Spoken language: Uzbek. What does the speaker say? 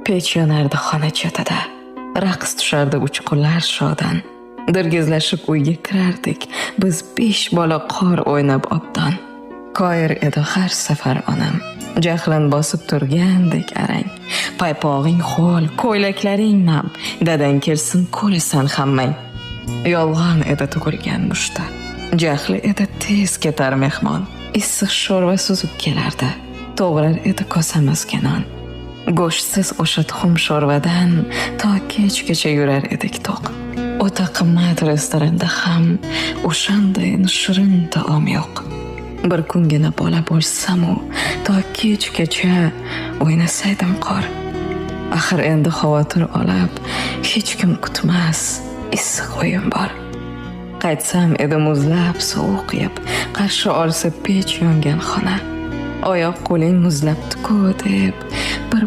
Pech yonardi xona chetida. Raqs tushardi uchqunlar shodon. Dirgizlashib uyga kirardik. Biz 5 bola qor o'ynab obdon. Koyir edi har safar onam. Jahlin bosib turgandek arang. Paypog'ing ho'l, ko'ylaklaring nam. Dadang kelsin, ko'rasan hammang. Yolg'on edi tug'ilgan mushta. Jahli edi tez ketar mehmon. Issiq sho'rva suzib kelardi. To'g'rar edi kosamizga non. Go'shtsiz o'sha tuxum sho'rvadan to kechgacha yurar edik to'q. O'ta qimmat restoranda ham o'shanday shirin taom yo'q. Bir kungina bola bo'lsam-u, to kechgacha o'ynasaydim qor. Axir endi xavotir olib, hech kim kutmas, issiq uyim bor. Qaytsam edi muzlab, sovuq yeb, qarshi olsa pech yongan xona. Oyoq qo'ling muzlabdi-ku deb bir